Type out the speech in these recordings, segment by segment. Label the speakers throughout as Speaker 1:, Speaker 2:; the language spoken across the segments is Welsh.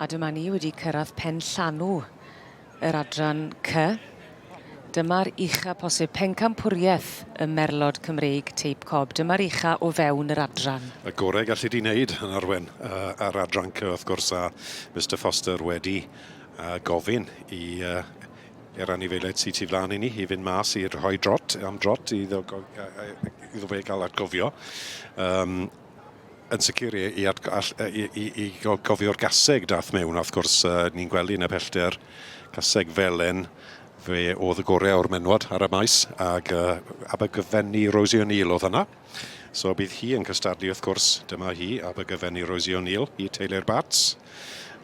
Speaker 1: A dyma ni wedi cyrraedd pen llanw yr adran C. Dyma'r ucha posib pencampwriaeth y merlod Cymreig teip cob. Dyma'r ucha o fewn yr adran.
Speaker 2: Y gorau gallu di wneud yn arwen uh, ar adran C wrth gwrs a Mr Foster wedi uh, gofyn i uh, i'r anifeiliaid sydd tu flaen i ni i fynd mas i rhoi drot am drot iddo, iddo fe gael atgofio. Um, yn sicr i, i, i, i, i gofio'r gaseg dath mewn, wrth gwrs uh, ni'n gweld yn y pellter caseg felen fe oedd y gorau o'r menwod ar y maes ac uh, Abergyfenni Rosie O'Neill oedd yna. So bydd hi yn cystadlu wrth gwrs, dyma hi, Abergyfenni Rosie O'Neill i Taylor Bats.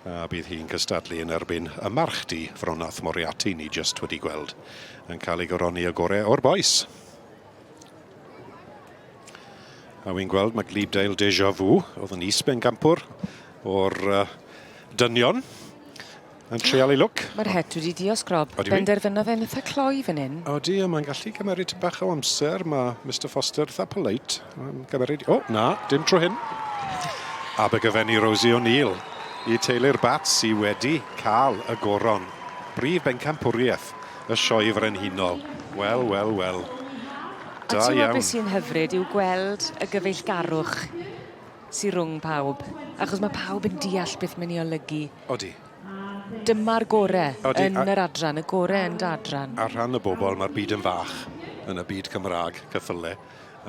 Speaker 2: A bydd hi'n cystadlu yn erbyn y march di Fronath Moriarty ni jyst wedi gweld yn cael ei goroni y gorau o'r boes. A wy'n gweld mae Glebedale Deja Vu, oedd yn is-bencampwr o'r uh, dynion, yn treial ei lwc.
Speaker 1: Mae'r het wedi diosg, Rob. Benderfynodd e'n eitha cloi fan hyn.
Speaker 2: Odi, a mae'n gallu cymeryd bach o amser. Mae Mr Foster eitha polite. Mae'n cymeryd... O, na, dim tro hyn. Abergyfenni Rosie O'Neill i teulu'r Bats sydd wedi cael y goron. Brif bencampwriaeth y sioe frenhinol. Wel, wel, wel.
Speaker 1: Da A ti'n gwybod beth sy'n hyfryd yw gweld y gyfeillgarwch sy'n rhwng pawb. Achos mae pawb yn deall beth mae'n ei olygu.
Speaker 2: Odi.
Speaker 1: Dyma'r gore Odi, yn yr adran, y gore yn dy adran.
Speaker 2: Ar rhan y bobl, mae'r byd yn fach yn y byd Cymraeg, cyffyle.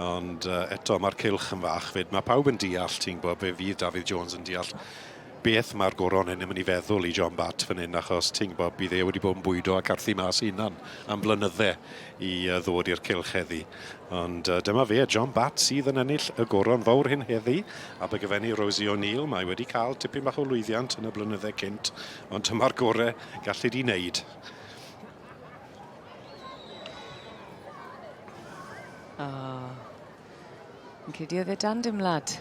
Speaker 2: Ond uh, eto, mae'r cylch yn fach fyd. Mae pawb yn deall, ti'n gwybod, fe fydd Dafydd Jones yn deall beth mae'r goron hyn yn mynd i feddwl i John Batt fan hyn, achos ti'n gwybod, bydd e wedi bod yn bwydo a carthu mas hunan am flynydde i ddod i'r cylch heddi. Ond dyma fe, John Batt sydd yn ennill y goron fawr hyn heddi. Abergyfenni Rosie O'Neill, mae wedi cael tipyn bach o lwyddiant yn y blynydde cynt, ond dyma'r gore gallu di wneud.
Speaker 1: Oh. Yn credu oedd e dan dimlad.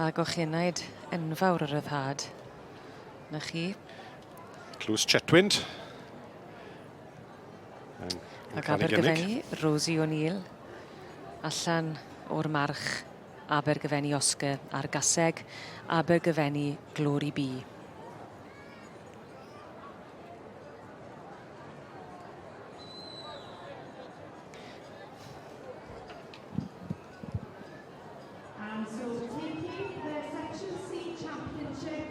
Speaker 1: A gochenaid enfawr o ryddhad. Na chi.
Speaker 2: Tlws Chetwynd.
Speaker 1: Ac Abergyfenni, Rosie O'Neill, allan o'r march Abergyfenni Oscar a'r gaseg Abergyfenni Glory Bee.
Speaker 3: And so taking the Section C Championship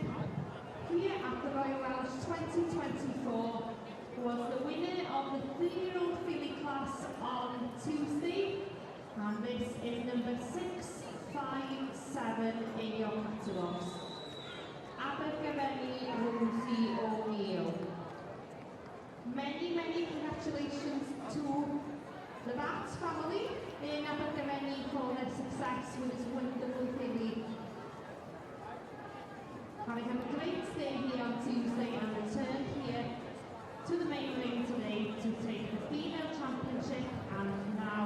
Speaker 3: here at the Royal Welsh 2024 was the winner of the three-year-old filly class on Tuesday. And this is number 657 in your catalogues. Abergavenny Rosie O'Neill. Many, many congratulations to the Bats family in Abergavenny for their success with this wonderful filly. Having had a great day here on Tuesday and returned here to the main ring today to take the female championship and now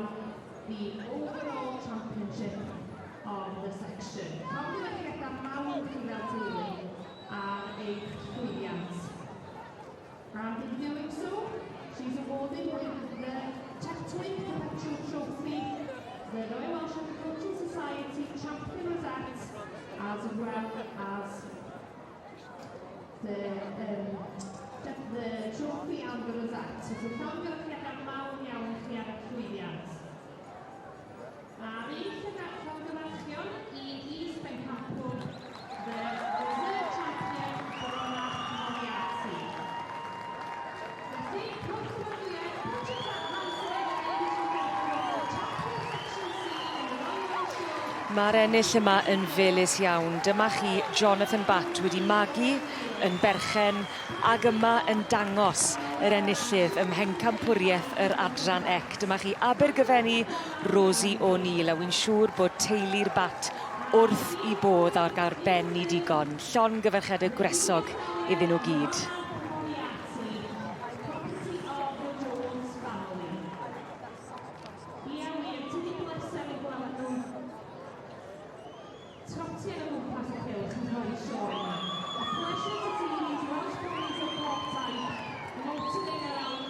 Speaker 3: the overall championship of the section. Llongyfarchiadau mawr i chi fel teulu ar eich llwyddiant. And in doing so, she's awarded with the Chetwynd Perpetual Trophy, the Royal Welsh Agricultural Society Champion Rosette, as well as the, um, the trophy and the rosette. So llongyfarchiadau mawr iawn i chi ar y llwyddiant. A'r un llygad llongyfarchion i is-bencampwr the Reserve Champion Bronagh Moriarty. Felly, rhowch cymeradwyaeth, put your clap hands together, ladies and gentlemen, for Champion Section C in the Royal Welsh Show.
Speaker 1: Mae'r ennill yma yn felys iawn. Dyma chi Jonathan Batt wedi magu yn berchen ag yma yn dangos yr enillydd ym mhencampwriaeth yr adran ec. Dyma chi Abergyfenni Rosie O'Neill a wi'n siŵr bod teulu'r Bat wrth 'u bodd ag ar ben 'u digon. Llongyfarchiade gwresog iddyn nhw gyd.
Speaker 3: Ia wir, tydi bleser i gweld nhw trotian o gwmpas y cylch yn rhoi sioe. A pleasure to see these Welsh ponies of bob type motoring around